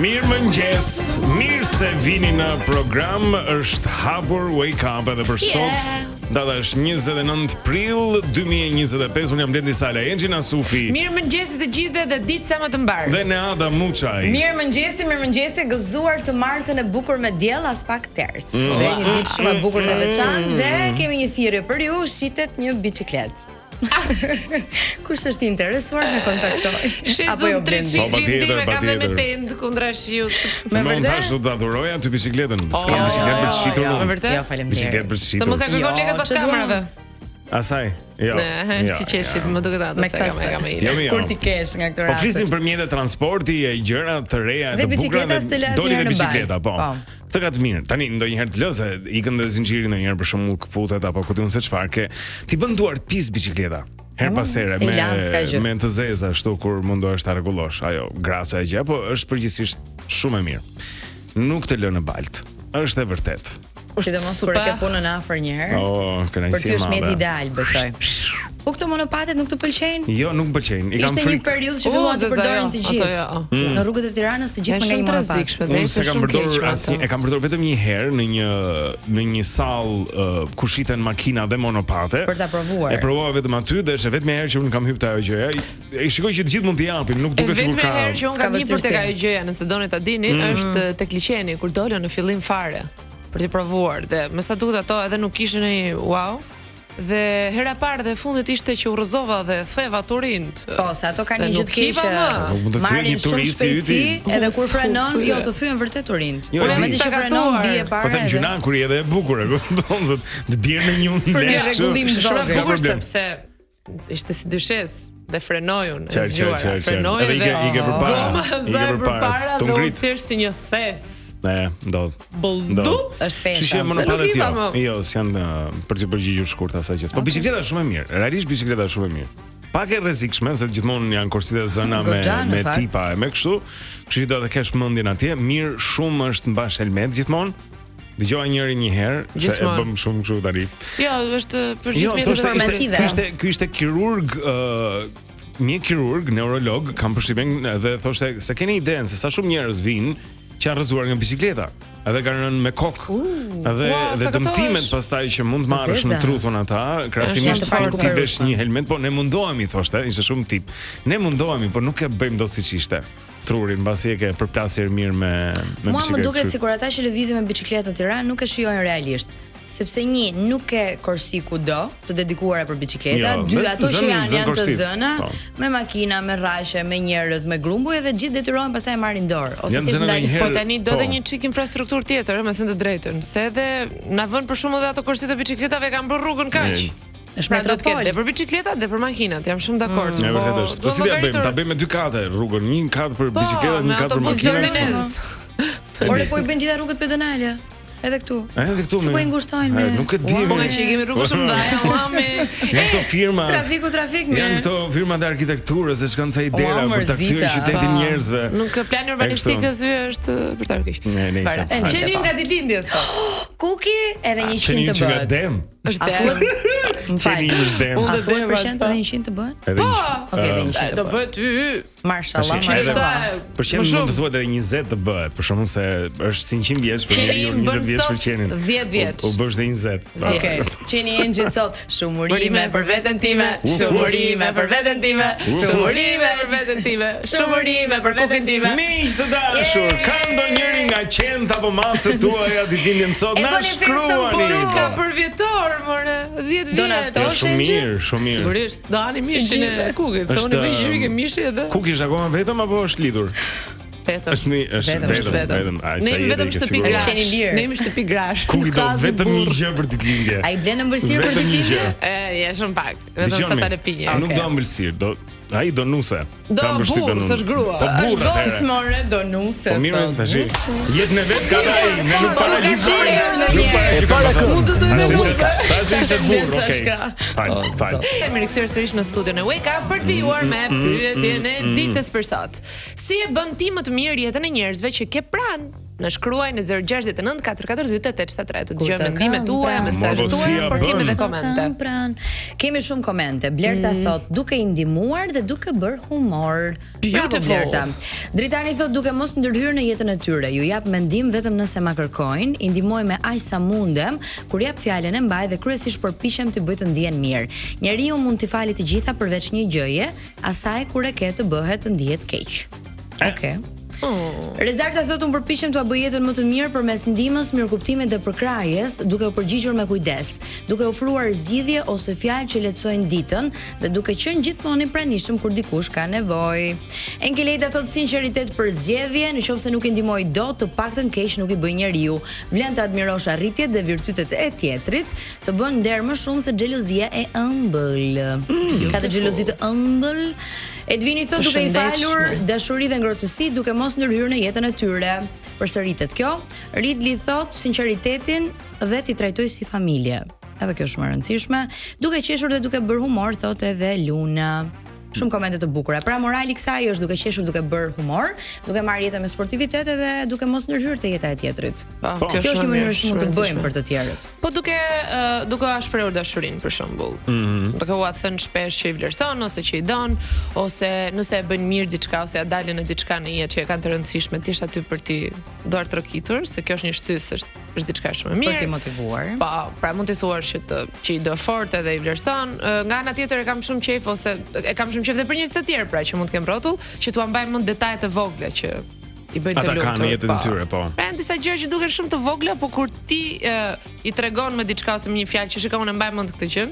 Mirëmëngjes, mirë se vini në program është hapur Wake Up edhe për sot Data është 29 prill 2025, unë jam Blendi Sala, Enxhi Nasufi Mirëmëngjesi të gjithëve dhe ditë sa më të mbarë Dhe Neada Muçaj Mirëmëngjesi, mirëmëngjesi, gëzuar të martën e bukur me diell, aspak ters mm. Dhe një ditë shumë e bukur dhe e veçantë Dhe kemi një thirrje për ju, shitet një biçikletë Kush është i interesuar na kontaktojë? Apo jo Blendi? Po patjetër, kam dhe me tendë kundra shiut. Me vërtet? Unë do ta dhuroja ty biçikletën. Oh, S'kam biçikletë për të shitur unë. Me vërtet? Jo, faleminderit. Biçikletë për të shitur. Se mos e kërkon lekët pas kamerave. Asaj. Jo. Ne, si qeshit, më duket atë se kam e kam e. Jo, jo. Kur t'i kesh nga këto raste. Po flisim për mjete transporti e gjëra të reja të bukura dhe doli dhe biçikleta, po. po. Këtë ka të mirë. Tani ndonjëherë të lë se ikën dhe zinxhiri ndonjëherë për shembull këputet apo ku di unë se çfarë ke. T'i bën duart pis biçikleta. Herë pas here me me të zeza ashtu kur mundohesh ta rregullosh. Ajo graca e gjë, po është përgjithsisht shumë e mirë. Nuk të lë në baltë. Është e vërtetë. Sidomos kur e ke punën afër një herë. Oh, kënaqësi e madhe. Për ty është mjeti ideal, besoj. Po këto monopatet nuk të pëlqejnë? Jo, nuk më pëlqejnë. I kam frikë. Ishte një periudhë që filluan të përdorin të gjithë. Jo. Mm. Në rrugët e Tiranës të gjithë me një monopat. Unë s'e kam përdorur asnjë, e kam përdorur vetëm një herë në një në një sallë uh, ku shiten makina dhe monopate. Për ta provuar. E provova vetëm aty dhe është e vetmja herë që unë kam hyrë te ajo gjëja. E shikoj që të gjithë mund t'i japin, nuk duket sikur ka. E vetmja herë që unë kam hipur tek ajo gjëja, nëse doni ta dini, mm. është tek liqeni kur dolën në fillim fare për t'i provuar dhe me sa duket ato edhe nuk ishin një wow. Dhe hera e parë dhe e fundit ishte që u rrëzova dhe theva turinjtë. Po, se ato kanë një gjë të keqe. Mund të marrin shumë shpejtësi, edhe kur frenon, jo, të thyen vërtet turinjtë. Jo, mezi që frenon bie para. Po them gjynah kur je edhe e bukur, e kupton se të bjerë në një Për një rregullim të vogël. Shumë e bukur sepse ishte si dyshes dhe frenoj unë, e zgjuar, frenoj dhe ike, ike përpara, goma ike përpara, dhe unë thjesht si një thes. Ne, ndodh. Ndodh. Është pesha. Kështu që monopatet jo. Jo, s'janë uh, për t'iu përgjigjur shkurt asaj gjësë. Po biçikleta është shumë e mirë. Realisht biçikleta është shumë e mirë. Pak e rrezikshme se gjithmonë janë korsitë e zëna me me tipa e me kështu. Kështu që do të kesh mendjen atje. Mirë shumë është mbash helmet gjithmonë. Dëgjova njërin një herë se e bëm shumë kështu tani. Jo, është për jo, gjithë mjetet informative. Ky ishte ky ishte kirurg ë uh, një kirurg, neurolog, kam përshtypjen dhe thoshte se keni idenë se sa shumë njerëz vijnë që janë rrëzuar nga biçikleta, edhe kanë rënë me kokë. Uh, edhe wow, dhe dëmtimet pastaj që mund të marrësh në tru thonë ata, krahasimisht kur ti vesh një helmet, po ne mundohemi thoshte, ishte shumë tip. Ne mundohemi, por nuk e bëjmë dot siç ishte trurin mbasi e ke përplasur mirë me me biçikletë. Mua më duket sikur ata që lëvizin me biçikletë në Tiranë nuk e shijojnë realisht sepse një nuk ke korsi kudo të dedikuara për biçikleta, jo, dy ato që janë janë të zëna po. me makina, me rraqe, me njerëz, me grumbuj edhe gjithë detyrohen pastaj e marrin dorë ose thjesht ndalin. Po tani do edhe po. një çik infrastrukturë tjetër, me thënë të drejtën, se edhe na vën për shembull edhe ato korsitë e biçikletave kanë bërë rrugën kaq. Është pra, metropol. Dhe për biçikletat dhe për makinat, jam shumë dakord. Mm. Po, vërtet është. Po si t'ia bëjmë? Ta bëjmë me dy kate rrugën, një kat për po, biçikletat, një kat për makinat. Ore po i bëjnë gjitha rrugët pedonale. Edhe këtu. Edhe këtu. Po i ngushtojnë me. Nuk e di. Po nga që i kemi rrugë shumë ndaja, mami. Janë këto firma. Trafiku, trafik me. Janë këto firma të arkitekturës, se ç'kanë ca idera për ta kthyer qytetin po. njerëzve. Nuk plani urbanistikës y është për ta keq. Ne nejse. Qeni nga ditëlindja sot. Kuki edhe 100 të bëhet. Qeni dem. Është dem. Qeni është dem. A thuhet për qentë edhe 100 të bëhen? Po. Okej, edhe 100. Do bëhet y. Mashallah, mashallah. Për qenin mund të thuhet edhe 20 të bëhet, për shembull se është si 100 vjeç për njeriu, 20 vjeç për qenin. 10 vjeç. U bësh dhe 20. Po. Okej. Qeni Enxhi sot, shumë urime për veten time, shumë urime për veten time, shumë urime për veten time, shumë urime për veten time. Miq të dashur, ka ndonjëri nga qentë apo macet tuaja ditëlindjen sot na shkruani. Ka përvjetor, more, 10 vjet. Do na ftosh Shumë mirë, shumë mirë. Sigurisht. Do hani mishin e Kukit, se unë i bëj qiri ke mishi edhe. Kuki është akoma vetëm apo është lidhur? Vetëm. Është mi, është vetëm, vetëm, vetëm. Ai ne jemi vetëm shtëpi grash. Është i lirë. Ne jemi shtëpi grash. Kuki do vetëm një gjë për ditëlindje. Ai blen ëmbëlsirë për ditëlindje? E, ja shumë pak. Vetëm sa ta lëpinje. Nuk do ëmbëlsirë, do Ai do nuse. Do burrë, s'është grua. Po burrë. Është gocë more, do nuse. Po mirë tash. Jetën e vet ka ai, ne nuk paragjykojmë. Nuk paragjykojmë. Mund të të nuse. Tash ishte burrë, okay. Fal, oh, fal. Jemi rikthyer sërish në studion e Wake Up për të vijuar me mm, mm, pyetjen e mm, ditës për sot. Si e bën ti më të mirë jetën e njerëzve që ke pranë? Na shkruaj në 069 442 8873 të dëgjojmë mendimet tuaja, mesazhet tuaja, por kemi edhe komente. Kemi shumë komente. Blerta mm. thotë, duke i ndihmuar dhe duke bërë humor. Bravo Blerta. Dritani thotë duke mos ndërhyrë në jetën e tyre, ju jap mendim vetëm nëse ma kërkojnë, i ndihmoj me aq sa mundem, kur jap fjalën e mbaj dhe kryesisht përpiqem t'i bëj të ndihen mirë. Njeriu mund t'i fali të gjitha përveç një gjëje, asaj kur e ke të bëhet të ndihet keq. Eh. Okej. Okay. Oh. Rezarta thotë unë përpiqem t'ua bëj jetën më të mirë përmes ndihmës, mirëkuptimit dhe përkrahjes, duke u përgjigjur me kujdes, duke ofruar zgjidhje ose fjalë që lehtësojnë ditën dhe duke qenë gjithmonë i pranishëm kur dikush ka nevojë. Enkelejda thotë sinqeritet për zgjedhje, në qoftë se nuk i ndihmoj dot, të paktën keq nuk i bëj njeriu. Vlen të admirosh arritjet dhe virtytet e tjetrit, të bën nder më shumë se xhelozia e ëmbël. Mm, ka të xhelozi të ëmbël. Edvini thotë duke i falur dashuri dhe ngrohtësi duke mos ndërhyrë në jetën e tyre. Përsëritet kjo. Ridli thotë sinqeritetin dhe t'i trajtoj si familje. Edhe kjo është shumë e rëndësishme. Duke qeshur dhe duke bërë humor thotë edhe Luna. Shumë komente të bukura. Pra morali i kësaj është duke qeshur, duke bërë humor, duke marrë jetën me sportivitet edhe duke mos ndërhyrë te jeta e tjetrit. Po, po. Kjo është një mënyrë që mund të bëjmë për të tjerët. Po duke uh, duke ua shprehur dashurinë për shembull. Mm -hmm. Duke ua thënë shpesh që i vlerëson ose që i don ose nëse e bëjnë mirë diçka ose ia dalin në diçka në jetë që e kanë të rëndësishme, të jesh aty për t'i duartrokitur, se kjo është një shtysë, është është diçka shumë e mirë. Për t'i motivuar. Po, pra mund t'i thuash që të që i do fort edhe i vlerëson. Nga ana tjetër e kam shumë qejf ose e kam shumë qejf dhe për njerëz të tjerë pra që mund të kem rrotull, që t'ua mbaj mend detaje të vogla që i bëjnë të lumtur. Ata kanë në jetën e po. tyre, po. Pra janë disa gjëra që duken shumë të vogla, po kur ti e, i tregon me diçka ose me një fjalë që shiko unë e mbaj mend këtë gjë,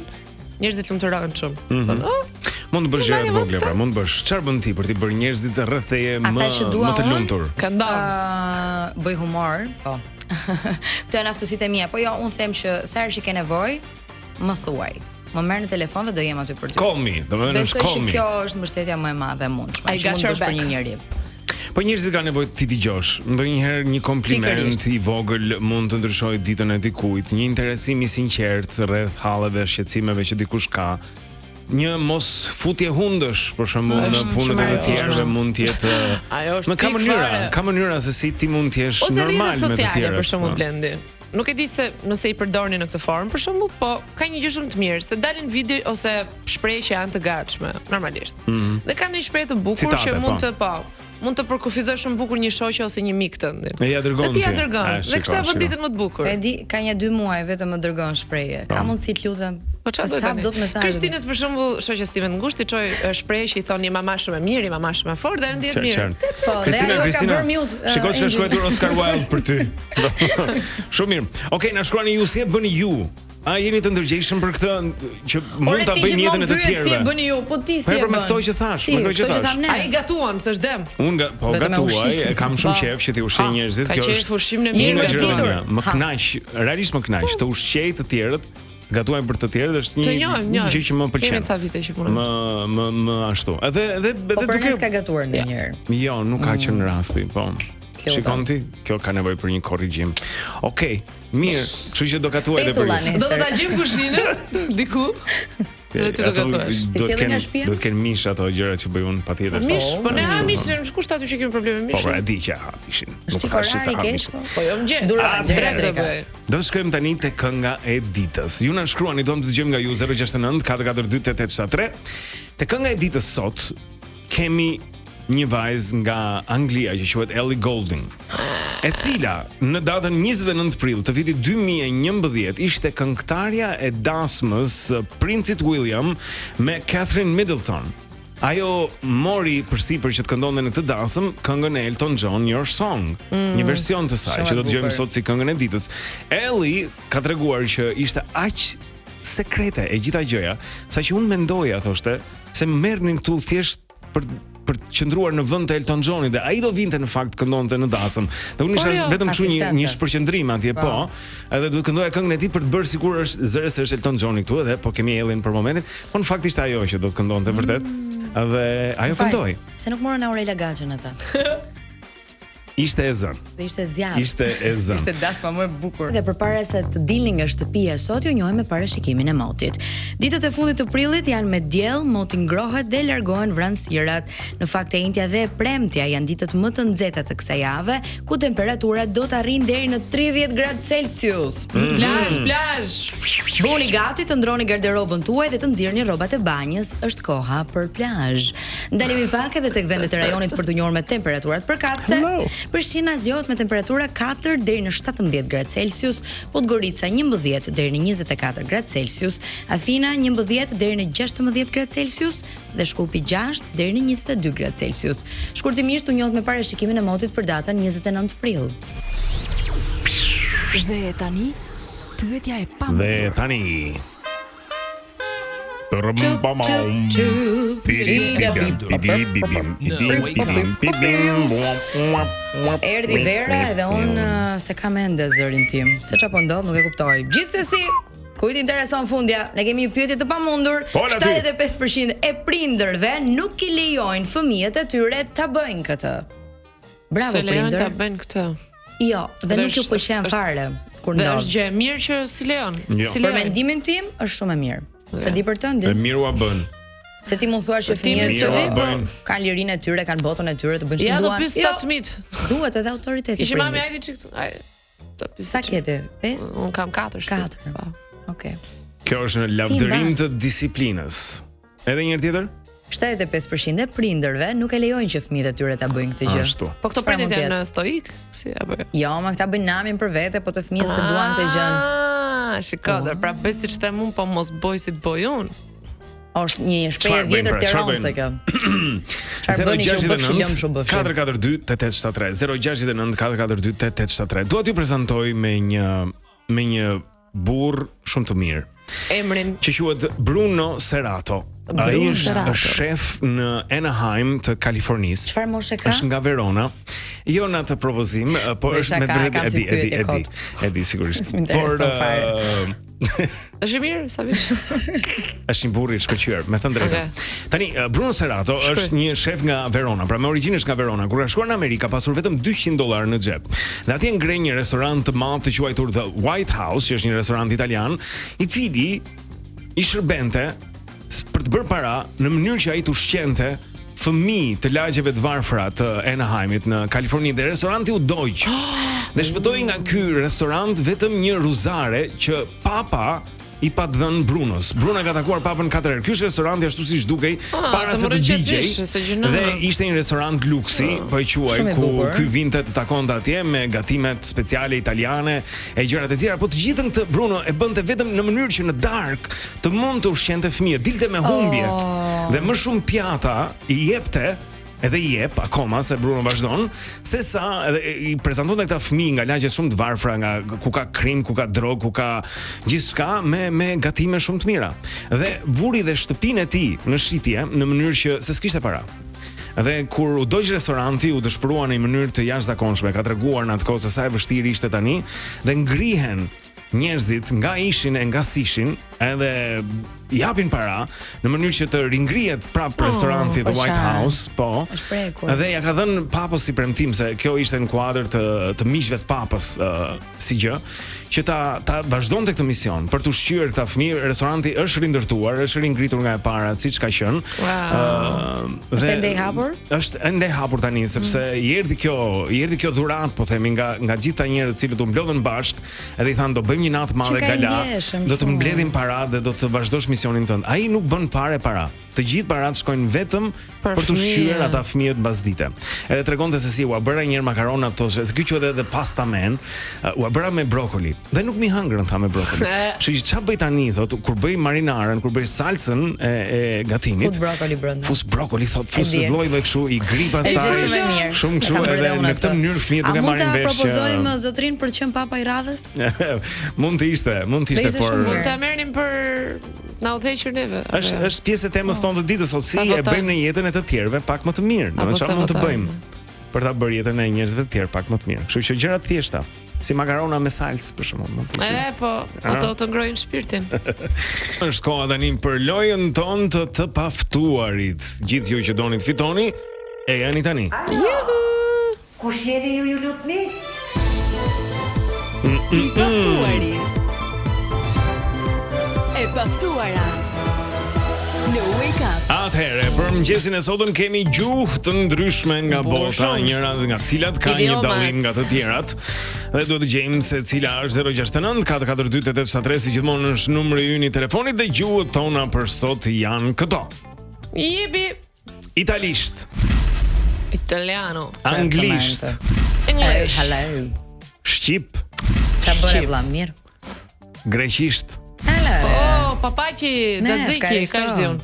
njerëzit lumturohen shumë. Mm -hmm. oh, mund të bësh gjëra të vogla, pra, mund të bësh. Çfarë bën ti për t'i bërë njerëzit rreth teje më më të lumtur? Këndon. Uh, bëj humor, po. Këto janë aftësitë e mia, po jo, unë them që sa herë që ke nevojë, më thuaj. Më merr në telefon dhe do jem aty për ty. Call me, domethënë është call me. Besoj që kjo është mbështetja më e madhe e mundshme që mund të bësh për një njeri. Po njerëzit kanë nevojë t'i dëgjosh. Ndonjëherë një kompliment i vogël mund të ndryshojë ditën e dikujt, një interesim i sinqertë rreth halleve, shqetësimeve që dikush ka. Një mos futje hundësh, për shembull, në punët e të tjerëve mund të jetë. Ajo është. Ka mënyra, ka mënyra se si ti mund të jesh normal me të tjerët. Ose për shembull po. Blendi. Nuk e di se nëse i përdorni në këtë formë për shembull, po ka një gjë shumë të mirë, se dalin video ose shprehje që janë të gatshme, normalisht. Mm -hmm. Dhe ka ndonjë shprehje të bukur Citate, që mund po. të po, mund të përkufizojë shumë bukur një shoqe ose një mik tëndin. E ia dërgon. Dhe ti ia dërgon. Dhe kështu e bën ditën më të bukur. E di, ka një dy muaj vetëm më dërgon shprehje. Ka po. mundësi të lutem. Po çfarë do të thotë? Kristinës për shembull, shoqes time të ngushtë i çoj shprehje që i thonë je mama shumë e mirë, je mama shumë e fortë dhe ajo ndihet mirë. Po, Kristina, Kristina. Shiko çfarë shkruajtur Oscar Wilde për ty. Shumë mirë. Okej, na shkruani ju si e bëni ju. A jeni të ndërgjegjshëm për këtë që mund ta bëjnë jetën e të tjerëve? Si e bëni ju? Po ti si e bën? Po këto që thashë, me këto që thashë. Ai gatuan, s'është dem. Unë ga, po gatuaj, e kam shumë po. qejf që t'i ushqej njerëzit, kjo është. Ka qejf ushqimin e mirë, Më kënaq, realisht më kënaq të ushqej të tjerët Gatuaj për të tjerët është një njohim, njohim. gjë që më pëlqen. Kemi ca vite që punojmë. Më më më ashtu. Edhe edhe edhe po duke s'ka gatuar ndonjëherë. Jo, nuk ka mm. qenë rasti, po. Shikon ti, kjo ka nevojë për një korrigjim. Okej, okay, mirë, kështu që do gatuaj edhe për ju. Do të ta gjejmë kuzhinën diku. Dhe ti do gatuash. Ti sjellin nga shtëpia? Do të kenë mish ato gjëra që bëj unë patjetër. Mish, po ne ha mishin, kush tha ty që kemi probleme me mishin? Po, pra, e di që ha mishin. Nuk thashë se ha mishin. Po, po jo mëngjes. Dreka. Do të shkojmë tani te kënga e ditës. Ju na shkruani, duam të dëgjojmë nga ju 069 442 8873. Te kënga e ditës sot kemi një vajzë nga Anglia që quhet Ellie Goulding, e cila në datën 29 prill të vitit 2011 ishte këngëtarja e dasmës së princit William me Catherine Middleton. Ajo mori përsipër që të këndonte në këtë dasëm këngën e Elton John Your Song, mm, një version të saj që do të dëgjojmë sot si këngën e ditës. Ellie ka treguar që ishte aq sekrete e gjitha gjëja, saqë unë mendoja thoshte se më merrnin këtu thjesht për për të qëndruar në vend të Elton Johnit dhe ai do vinte në fakt këndonte në dasëm. Dhe unë isha jo, vetëm kështu një një shpërqendrim atje, po. po. Edhe duhet këndoja këngën e tij për të bërë sikur është zëre se është Elton Johni këtu edhe po kemi Ellin për momentin. Po në fakt ishte ajo që do të këndonte vërtet. Mm. Edhe ajo këndoi. Pse nuk morën Aurela Gaçën ata? Ishte e zënë. Dhe ishte zjarr. Ishte e zënë. Ishte dasma më e bukur. Dhe përpara se të dilni nga shtëpia sot ju njohim me parashikimin e motit. Ditët e fundit të prillit janë me diell, moti ngrohet dhe largohen vranësirat. Në fakt e enjtja dhe e premtja janë ditët më të nxehta të kësaj jave, ku temperaturat do të arrijnë deri në 30 gradë Celsius. Mm -hmm. Plazh, plazh. Bëhuni gati të ndroni garderobën tuaj dhe të nxirrni rrobat e banjës, është koha për plazh. Ndalemi pak edhe tek vendet e rajonit për t'u njohur me temperaturat përkatëse. Prishtina zgjohet me temperatura 4 deri në 17 gradë Celsius, Podgorica 11 deri në 24 gradë Celsius, Athina 11 deri në 16 gradë Celsius dhe Shkupi 6 deri në 22 gradë Celsius. Shkurtimisht u njohët me parashikimin e motit për datën 29 prill. Dhe tani, pyetja e pamundur. Dhe tani Erdhi vera edhe unë uh, s'e kam ende zërin tim. Se çfarë po ndodh, nuk e kuptoj. Gjithsesi, kujt i intereson fundja? Ne kemi një pyetje të pamundur. 75% e prindërve nuk i lejojnë fëmijët e tyre ta bëjnë këtë. Bravo prindër. S'e lejojnë ta bëjnë këtë. Jo, dhe, dhe nuk ju pëlqen fare kur ndodh. Dhe është gjë e mirë që s'i lejon. Jo. Si lejon. Për mendimin tim është shumë e mirë. S'e di për tëndin. E mirë ua bën. Se ti mund thuash që fëmijët s'e di po. kanë lirinë e tyre, kanë botën e tyre të bëjnë ç'të duan. Ja do pyes jo. fëmijët. Duhet edhe autoriteti. Ishte mami ai çik këtu. Ai. Do pyes. Sa ke ti? 5? Un kam 4. 4. Po. Okej. Kjo është në lavdërim të disiplinës. Edhe një herë tjetër? 75% e prindërve nuk e lejojnë që fëmijët e tyre ta bëjnë këtë gjë. Ashtu. Po këto prindër janë stoik, si apo jo? Jo, ma këta bëjnë namin për vete, po te fëmijët s'e duan këtë gjë. Ah, shiko, po. pra bëj siç them unë, po mos bëj si bëj unë. Është një shprehje e vjetër pra, Tiranës kjo. Çfarë bëni që u bëfshi lëmsh u bëfshi? 442 8873 069 442 8873. Dua t'ju prezantoj me një me një burrë shumë të mirë. Emrin që quhet Bruno Serato. Ai është shef në Anaheim të Kalifornisë. Çfarë moshe ka? Është nga Verona. Jo në atë propozim, po është me vërtetë e di, e di, e di, e di sigurisht. Por uh, Është i mirë, sa vish. Është një burrë i shkëlqyer, me thënë drejtën. Okay. Tani eh, Bruno Serato Shkruaj. është një shef nga Verona, pra me origjinë është nga Verona. Kur ka shkuar në Amerikë ka pasur vetëm 200 dollarë në xhep. Dhe atje ngre një restorant të madh të quajtur The White House, që është një restorant italian, i cili i shërbente për të bërë para në mënyrë që ai të ushqente fëmijë të lagjeve të varfra të Anaheimit në Kaliforni dhe restoranti u dogj. Dhe shpëtoi nga ky restorant vetëm një ruzare që papa i pat dhënë Brunos. Bruno ka takuar papën katër herë. Ky është restoranti ashtu siç dukej ah, para se të digjej. Dhe ishte një restorant luksi, ah, po e quaj, ku ky vinte të takonte atje me gatimet speciale italiane e gjërat e tjera, po të gjithën këtë Bruno e bënte vetëm në mënyrë që në darkë të mund të ushqente fëmijët, dilte me humbje. Oh. Dhe më shumë pjata i jepte edhe i jep akoma se Bruno vazhdon, se sa edhe i prezantonte këta fëmijë nga lagjet shumë të varfra, nga ku ka krim, ku ka drogë, ku ka gjithçka me me gatime shumë të mira. Dhe vuri dhe shtëpinë e tij në shitje në mënyrë që se s'kishte para. Dhe kur u dogj restoranti, u dëshpërua në një mënyrë të jashtëzakonshme, ka treguar në atë kohë se sa e vështirë ishte tani dhe ngrihen njerëzit nga ishin e nga s'ishin, edhe japin para në mënyrë që të ringrihet prap oh, restoranti The po White House, po. Është prekur. Dhe ja ka dhënë papës si premtim se kjo ishte në kuadër të të miqve të papës uh, si gjë, që ta ta vazhdonte këtë mision për të ushqyer këta fëmijë. Restoranti është rindërtuar, është ringritur nga e para siç ka qenë. Wow. Uh, dhe është ende i hapur? Është ende i hapur tani sepse mm. i erdhi kjo, i erdhi kjo dhuratë, po themi nga nga gjithë ata njerëz të cilët u mblodhën bashkë Edhe i thanë do bëjmë një natë të madhe gala, do të mbledhim para dhe do të vazhdosh misionin tënd. Ai nuk bën fare para. Të gjithë paratë shkojnë vetëm për, për të ushqyer ata fëmijët mbasdite. Edhe tregonte se si ua bëra një herë makarona ato, se ky quhet edhe pasta man, ua bëra me brokoli. Dhe nuk m'i hëngrën tha me brokoli. Kështu që ç'a bëj tani thotë, kur bëj marinarën, kur bëj salcën e e gatimit. Fut brokoli brenda. Fus brokoli thotë, fus lloj lloj kështu i grij pastaj. Është shumë e mirë. Shumë kështu edhe në këtë mënyrë fëmijët nuk e marrin vesh. A mund ta propozojmë zotrin për të qenë papa i radhës? mund të ishte, mund të ishte, por mund ta merrnim për na udhëhequr neve. Është jo? është pjesë e temës tonë të ditës sot, si e bëjmë ne jetën e të tjerëve pak më të mirë, domethënë çfarë mund të bëjmë për ta bërë jetën e njerëzve të tjerë pak më të mirë. Kështu që gjëra të thjeshta, si makarona me salcë për shembull, mund të ishin. E po, ato të ngrohin shpirtin. Është koha tani për lojën tonë të të paftuarit. Gjithë ju që doni të fitoni, ejani tani. Juhu! Kush jeni ju ju lutmi? I paftuari. E paftuara. Në Wake Up. Atëherë, për mëngjesin e sotëm kemi gjuhë të ndryshme nga bota, njëra nga të cilat ka një dallim nga të tjerat. Dhe duhet të gjejmë se cila është 069 442 8873 si gjithmonë është numri ynë i telefonit dhe gjuhët tona për sot janë këto. Jepi. Italisht. Italiano. Anglisht. English. Hello. Shqip. Ça bëre vlla mirë. Greqisht. Hello. Oh, papaqi, xaxiki, ka ziun.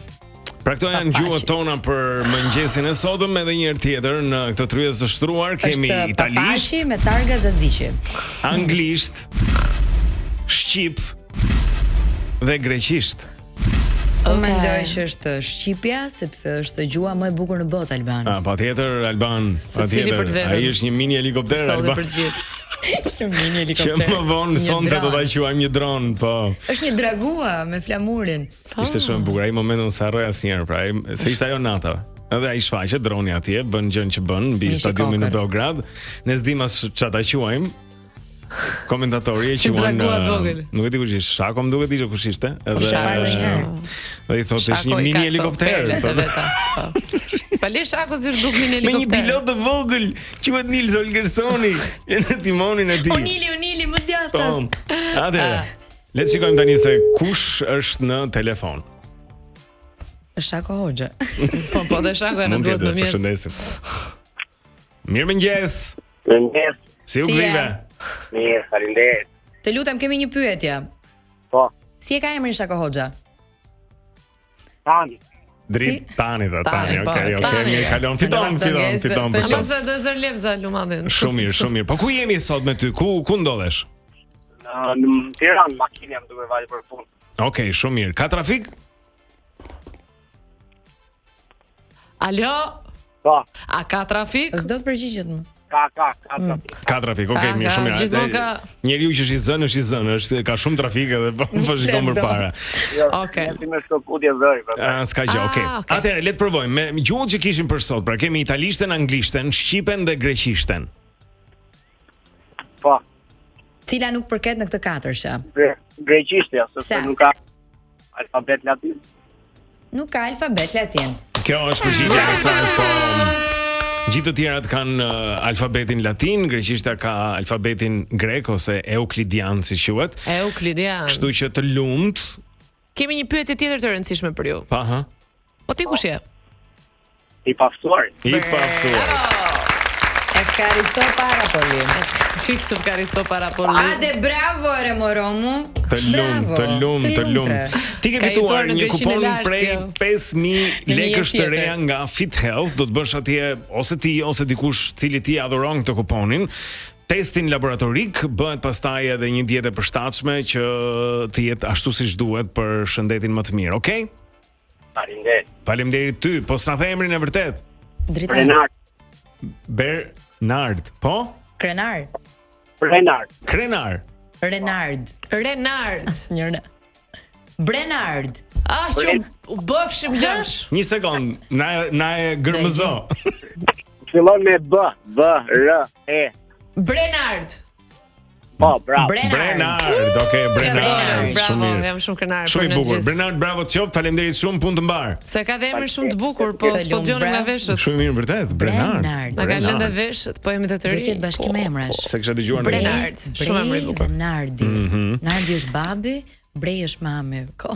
Pra këto janë gjuhët tona për mëngjesin e sotëm edhe një herë tjetër në këtë tryezë të shtruar kemi Është italisht, papaçi me targa xaxiki. anglisht, shqip dhe greqisht. Unë mendoj që është shqipja sepse është gjuha më e bukur në botë Alban. Ah, patjetër Alban, patjetër. Ai është një mini helikopter Alban. Solli për gjithë. Një mini helikopter. Që më vonë sonte do ta quajmë një dron, po. Është një dragua me flamurin. Po. Ishte shumë e bukur. Ai moment unë s'e harroj asnjëherë, pra, ai se ishte ajo nata. Edhe ai shfaqet droni atje, bën gjën që bën mbi stadiumin në Beograd. Ne s'dimë as ç'a ta quajmë. Komentatori e quan Nuk e di kush ishte, Shako më duket ishte kush ishte. Edhe dhe i thotë është një mini helikopter. Po. Pa le Shako si është duk mini helikopter. Me një pilot të vogël, quhet Nils Holgerssoni, në timonin e tij. O Nili, o Nili, më djathtas. Po. Atëherë. Ah. Le të shikojmë tani se kush është në telefon. Shako Hoxha. Po, po dhe Shako e në duhet më mirë. Përshëndesim. Mirëmëngjes. Mirëmëngjes. Si u gdhive? Mirë, faleminderit. Të lutem, kemi një pyetje. Po. Si e ka emrin Shako Hoxha? Tani. Dritani, tha, tani, po, okej, okej, mirë, kalon, fiton, fiton, fiton për sot. Ama se do zër lemza lumadhin. Shumë mirë, shumë mirë. Po ku jemi sot me ty? Ku ku ndodhesh? Në, në Tiranë, makinë jam duke vajtur për punë. Okej, shumë mirë. Ka trafik? Alo? Po. A ka trafik? S'do të përgjigjet më. Ka, ka, ka mm. trafik. Ka trafik, okay, mirë, shumë mirë. Gjithmonë ka. Njeriu që është i zënë, është i zënë, është ka shumë trafik edhe po po shikon përpara. Jo, okej. Okay. Me shkëputje zëri, po. Ah, s'ka gjë, ah, okay. okay. Atëherë le të provojmë me gjuhët që kishim për sot. Pra kemi italishten, anglishten, shqipen dhe greqishten. Po. Cila nuk përket në këtë katërshe? Gre greqishtja, sepse nuk ka alfabet latin. Nuk ka alfabet latin. Kjo është përgjigja e saktë, po. Gjithë të tjerat kanë uh, alfabetin latin, greqishtja ka alfabetin grek ose euklidian si quhet. Euklidian. Kështu që të lumt. Kemi një pyetje tjetër të rëndësishme për ju. Pa, ha. Po ti kush je? I paftuar. I paftuar. Ευχαριστώ πάρα πολύ. Fiks ευχαριστώ πάρα πολύ. Άντε μπράβο ρε μωρό μου. Të lum, të lum, të lum. Ti ke fituar një kupon prej 5000 lekësh të reja nga Fit Health, do të bësh atje ose ti ose dikush cilit ti ia dhuron këtë kuponin. Testin laboratorik bëhet pastaj edhe një dietë e përshtatshme që të jetë ashtu siç duhet për shëndetin më të mirë, okay? Faleminderit. Faleminderit ty. Po s'na the emrin e vërtet. Dritan. Bernard. Bernard, po? Krenar. Bernard. Krenar. Renard. Renard. Asnjëra. Brenard. Ah, që u bëfshim lëmsh. Një sekond, na na e gërmëzo. Fillon me B, B R E. Brenard. Po, bravo. Brenard. Brenard, okay, Brenard. Brenard, bravo, jam shumë krenar për ne. Shumë i bukur. Brenard, bravo të qoftë. Faleminderit shumë, punë të mbarë. Se ka dhe emër shumë të bukur, po s'po dëgjonim nga veshët. Shumë mirë vërtet, Brenard. Na kanë lënë veshët, po jemi të të rinj. Do të jetë bashkim po, emrash. S'e kisha dëgjuar Brenard, shumë emër i bukur. Brenardi. Mhm. Nardi është babi, Brej është mami. Ko.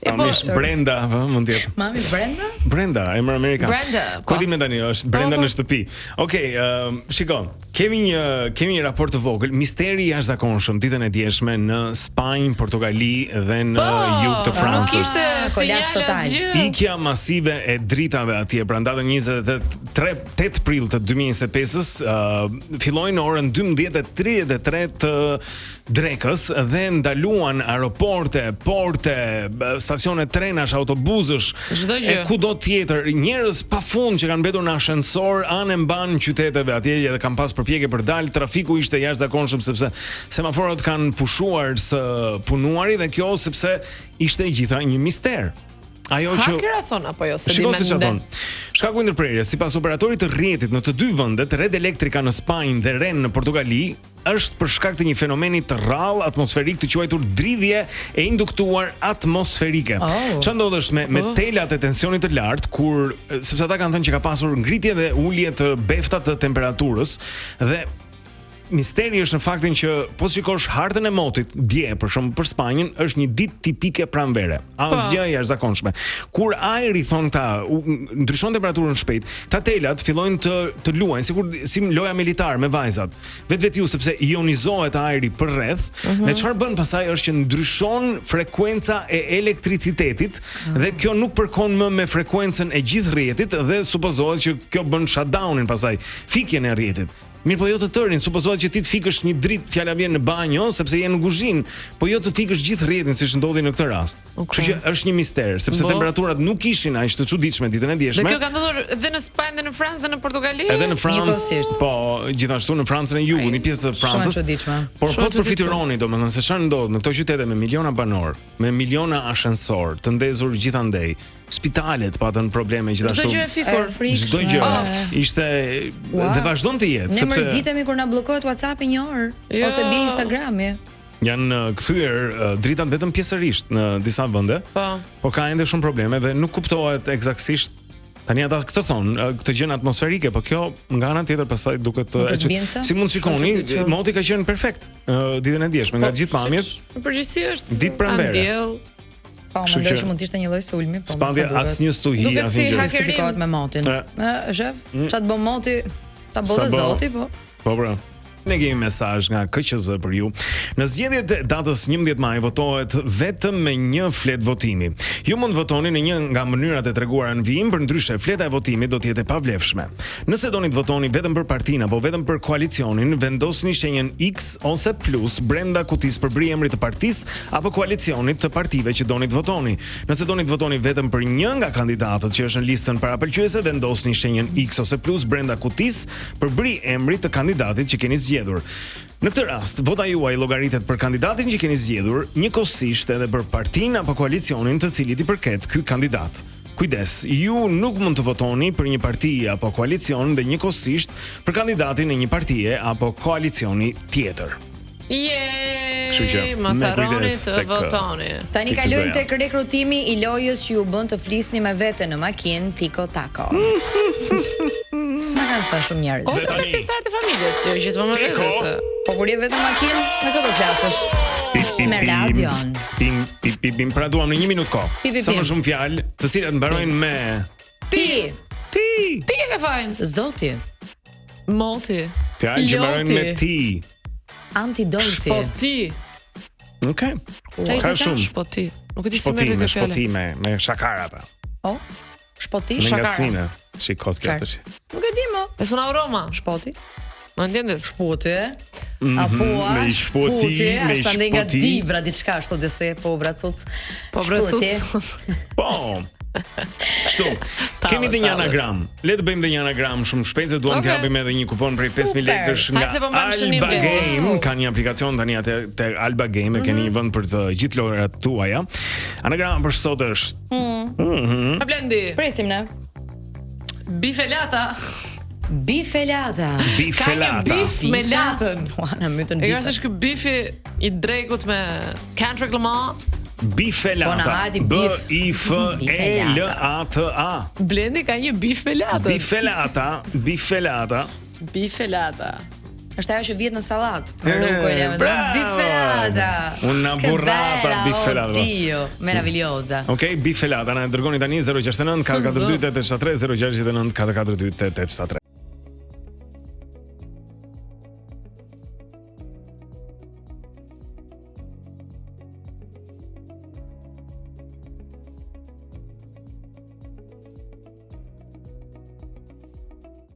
E po, është Brenda, po, mund të jetë. Mami Brenda? Brenda, emër amerikan. Brenda. Po. Ku di më tani, është po, Brenda po. në shtëpi. Okej, okay, uh, shiko, kemi një kemi një raport të vogël, misteri i jashtëzakonshëm ditën e djeshme në Spanjë, Portugali dhe në po, jug të Francës. Nuk ishte kolaps total. Ikja masive e dritave atje, pra në datën 28 3 8 prill të 2025-s, uh, filloi në orën 12:33 të drekës dhe ndaluan aeroporte, porte, stacione trenash, autobuzësh, çdo gjë. E kudo tjetër, njerëz pafund që kanë mbetur në ashensor anë e mbanë qyteteve atje edhe kanë pas përpjekje për dalë, trafiku ishte i jashtëzakonshëm sepse semaforët kanë pushuar së punuari dhe kjo sepse ishte e gjitha një mister. Ajo që Hakera thonë apo jo, s'e di Shiko se çfarë mende. thonë. Shkaku i ndërprerjes, sipas operatorit të rrjetit në të dy vendet, Red Eléctrica në Spanjë dhe REN në Portugali, është për shkak të një fenomeni të rrallë atmosferik të quajtur dridhje e induktuar atmosferike. Oh. Çfarë ndodh është me me telat e tensionit të lartë kur sepse ata kanë thënë që ka pasur ngritje dhe ulje të befta të temperaturës dhe misteri është në faktin që po të shikosh hartën e motit dje për shembull për Spanjën është një ditë tipike pranvere. Asgjë e jashtëzakonshme. Kur ajri thonë këta u- ndryshon temperaturën shpejt, këta telat fillojnë të të luajnë sikur si loja me litar me vajzat. Vetvetiu sepse ionizohet ajri përreth dhe çfarë bën pastaj është që ndryshon frekuenca e elektricitetit dhe kjo nuk përkon më me frekuencën e gjithë rrjetit dhe supozohet që kjo bën shutdownin pastaj, fikjen e rrjetit. Mirë po jo të tërin, supozohet që ti të fikësh një dritë, fjala vjen në banjo, sepse je në kuzhinë, po jo të fikësh gjithë rrjetin siç ndodhi në këtë rast. Kështu që është një mister, sepse Bo. temperaturat nuk ishin aq të çuditshme ditën e Dhe djeshme. kjo ka ndodhur edhe në Spanjë dhe në Francë dhe në Portugali? Edhe në Francë, Njëkohësisht. po, gjithashtu në Francën e Jugut, një pjesë të Shumë e Francës. çuditshme. Por Shumë po e të përfytyroni domethënë se çfarë ndodh në këto qytete me miliona banorë, me miliona ashensor të ndezur gjithandej. Spitalet patën probleme gjithashtu. Çdo gjë e fikur. E frikshme. Çdo gjë Off. ishte Ua. dhe vazhdon të jetë Ne sepse mërzitemi kur na bllokohet WhatsAppi një orë Jo. ose bie Instagrami. janë uh, kthyer uh, dritat vetëm pjesërisht në disa vende. Po. Po ka ende shumë probleme dhe nuk kuptohet eksaktësisht Tani ata këtë thonë, uh, këtë gjën atmosferike, po kjo nga ana tjetër pastaj duket Nuk uh, është e çud- bindëse? Si mund të shikoni, Shumë çuditshme. moti ka qenë perfekt uh, ditën e djeshme nga Po, gjithë pamjet. siç Në përgjithësi është Ditë pranvere. Andjell. Po, Kështu mendoj që- që mund të ishte një lloj sulmi, po S'pati mos e duket. asnjë stuhi, Duket asnjë si gjë. hakerim. Justifikohet me motin. E. Ë, shef, ç'a të bën moti? Ta S'ta bën bë. zoti, po. Po pra. Ne kemi mesazh nga KQZ për ju. Në zgjedhjet e datës 11 maj votohet vetëm me një fletë votimi. Ju mund të votoni në një nga mënyrat e treguara në vijim, përndryshe fleta e votimit do të jetë e pavlefshme. Nëse doni të votoni vetëm për partinë apo vetëm për koalicionin, vendosni shenjën X ose plus brenda kutisë përbri emrit të partisë apo koalicionit të partive që doni të votoni. Nëse doni të votoni vetëm për një nga kandidatët që është në listën parapëlqyese, vendosni shenjën X ose plus brenda kutisë përbri emrit të kandidatit që keni zgjedhur. Në këtë rast, vota juaj llogaritet për kandidatin që keni zgjedhur, njëkohësisht edhe për partinë apo koalicionin të cilit i përket ky kandidat. Kujdes, ju nuk mund të votoni për një parti apo koalicion dhe njëkohësisht për kandidatin e një partie apo koalicioni tjetër. Je, Kështu që, mos me harroni kujdes të tek, votoni. Tani Tek kalojmë QZ-ja. tek rekrutimi i lojës që ju bën të flisni me vete në makinë, Tiko Tako. Ma kanë thënë shumë njerëz. Ose me tani- pjesëtarët e familjes, jo gjithmonë me Tiko. vete. se- Po kur je vetëm në makinë, me kë do flasësh? Pim, pim, Me pim, radion. Pim, pim, pim, pim. Pra duam në një minutë kohë. Pi, pi, Sa pim. më shumë fjalë, të cilat mbarojnë me Ti, ti. Ti e ke fajin. Zoti, Moti. Fjalë që mbarojnë me Loti. ti. antidoti. Po ti. Okej. Qa ishte Ka tha? shumë. Po ti. Nuk e di si merret Shpotime, kjo fjalë. shpotime, me shakara ata. Po. Shpoti? Me Shakara. ngacmime. Shikot kjo Qartë. tash. Nuk e di më. E sona Roma. Shpoti? Më ndjendet? Shpoti, e? Apo a? Mhm, me i shpoti, me i është andej nga shpoti. Dibra diçka ashtu dese, po bracuc. Po bre Shpoti. cuc. Po. Kështu. Kemi dhe një tallet. anagram. Le të bëjmë dhe një anagram shumë shpejt se duam Okej. të japim edhe një kupon prej 5000 Super. lekësh nga Hajde se po mbajmë shënim, Alba Blendi. Game. Ka një aplikacion tani atë te Alba Game, e keni një vend për të gjithë lojrat tuaja. Anagrama për sot është Pa Blendi. Presim ne. Bifelata. Bifelata. Ka një bifelata. bif me latën. Ua, na mytën E ka bifet. është ky bifi i drekut me Kendrick Lamar. Po na Bifelata. hadi B bif. I F E L A T A. Blendi ka një bif me latën. Bifelata, bifelata. Bifelata. Është ajo që vihet në sallat. E, Rukolja me bravo! bifelata. Una Che burrata bella, bifelata. Oddio, meravigliosa. Okej, bifelata, na e dërgoni tani 069 442 873 069 442 873.